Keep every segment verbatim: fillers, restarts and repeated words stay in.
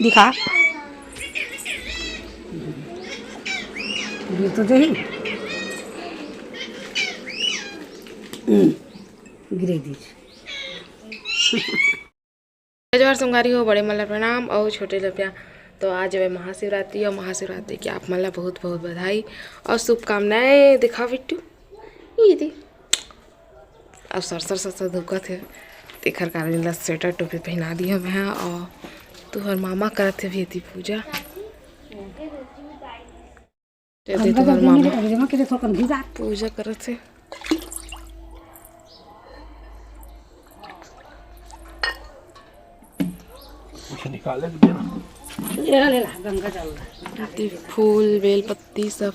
दिखा। गिर तो जाही। हम्म, गिरे दीस। जय जोहार संगवारी हो, बड़े मन ला प्रणाम अउ छोटे ला प्यार। तो आज हवे महाशिवरात्रि अउ महाशिवरात्रि के आप मन ला बहुत बहुत बधाई अउ शुभकामनाएं। देखा बिट्टू, ये दे, अब सरसर सरसर धुकत हे, तेखर कारण एला स्वेटर टोपी पहना दिया मैं। अउ तुहर मामा करत हे भी एती पूजा। ये दे तुहर मामा पूजा करत हे। कुछ निकाले भी देना। ले ला, ले ला, गंगा जल ला। ये फूल, बेल पत्ती सब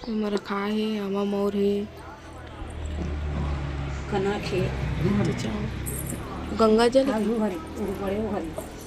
एमा रखा हे, आमा मौर हे। कनक हे। गंगा जल। आलू हरे, वो बड़े वो हरे।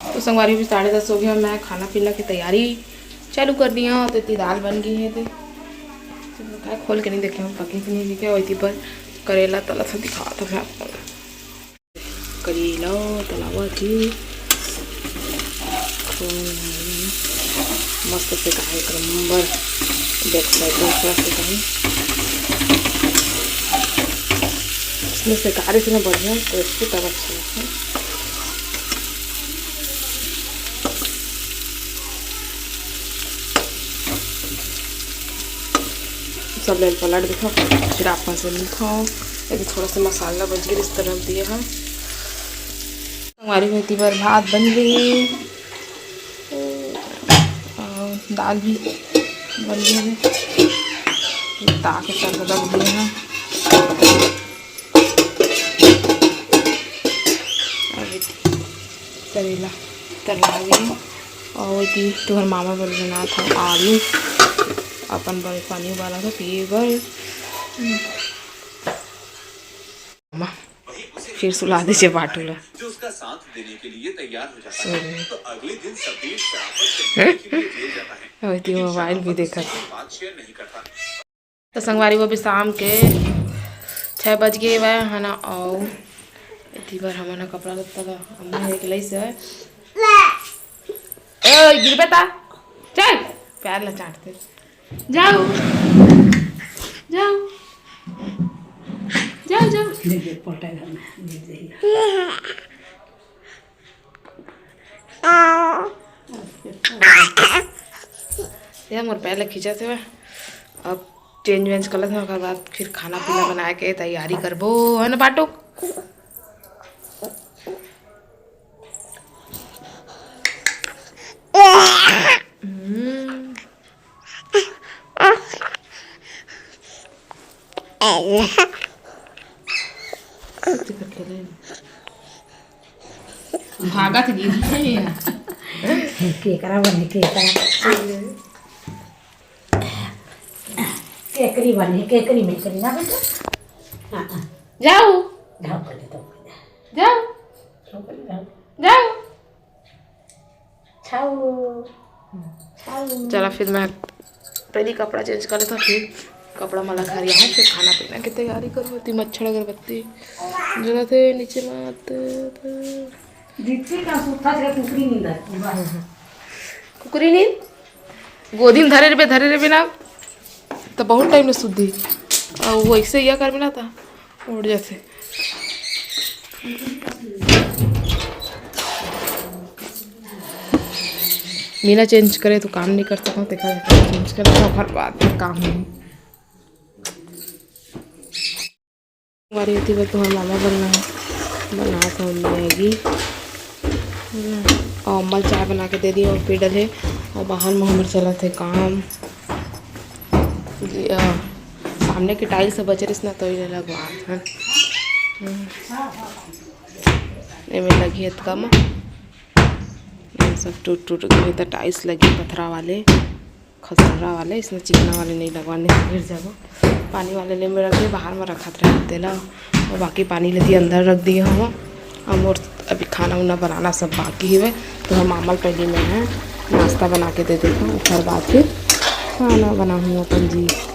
तो संगवारी, भी साढ़े दस हो गया, मैं खाना पीना की तैयारी चालू कर दिया। तो इतनी दाल बन गई है, तो काय खोल के नहीं देखे हम, पकी कि नहीं, क्या होती पर करेला तला था, दिखा था मैं आपको। करेला तलावा थी। मस्त से का एक नंबर बैक साइड में थोड़ा सा कहीं इसमें से गारे से ना बढ़िया टेस्टी तब अच्छा लगता है। सब ले पलट दिखा, फिर आप मन से मिलता हूँ। अभी थोड़ा सा मसाला बच गया, इस तरह दिए हैं। हमारी बेटी बर भात बन गई, और दाल भी बन गई है। ताक सब रख दिए हैं। और करेला तला गई। और ये तुहर मामा बर बनात हव आलू, अपन बर पानी उबाला था पिए बर। मामा फिर सुला दीजिए बाटू ला। सो गए। और ये मोबाइल भी देखत। तो संगवारी, वो भी शाम के छः बज गए हुए है ना। और एती बर हमन ह कपड़ा लत्ता ला अम्मा हे के लइस हवय। ओए, गिरबे ता, चल, पैर ला चाटते। जाओ, जाओ, जाओ, जाओ। देख, देख, पलटा घर में, देख, देख। ये मोर पैर ला खींचत हवय। अब चेंज वेंज कर लेथन, ओकर बाद फिर खाना पीना बनाए के तैयारी करबो, है ना बाटू? हम्म। भागत गिरी है। केकरा बने, केकरा? केकरी बने, केकरी में करी ना बेटा। हाँ, हाँ। जाओ। जाओ कर दे तो। जाओ। जाओ कर दे, जाओ। जाओ। छाऊ। छाऊ। चला फिर मैं पहली कपड़ा चेंज कर लेता, फिर कपड़ा मला घर आऊँ, फिर खाना पीना की तैयारी करूँ। ती मच्छर अगरबत्ती जलत हे नीचे मत। दीदी का सूखा से कुकरी नींद आती है। कुकरी नींद? गोदी में धरे रहिबे, धरे रहिबे ना, तो बहुत टाइम ले सुद्धी। और वो ऐसे या करबे ना, तो उड़ जाथे। बिना चेंज करे तो काम नहीं कर सकता, देखा जाता है, चेंज कर लेता, ओकर बाद फिर काम होही। हमारे एती बर तुम्हार मामा बनना है, बनात हव मैगी। अउ अम्मा ल चाय बना के दे दी अउ पी डले। अउ बाहर में हमर चलत हे काम। ये, अ, सामने के टाइल्स ह बचे रहिस ना, तो ये लगवा हन। हम्म। एमे लगी अतका म। ये सब टूट टूट गए, तो टाइल्स लगी पथरा वाले। खसरा वाले, इसने चिकना वाले नहीं लगवाने, गिर जाबो। पानी वाले ले में रख दे, बाहर में रखत रहे तेला। और बाकी पानी लेती अंदर रख दिया हूँ। और मोर अभी खाना उना बनाना सब बाकी हवे, तो हम मामा ल पहले में है नाश्ता बना के दे देता हूँ, ओकर बाद फिर खाना बनाऊँ अपन जी।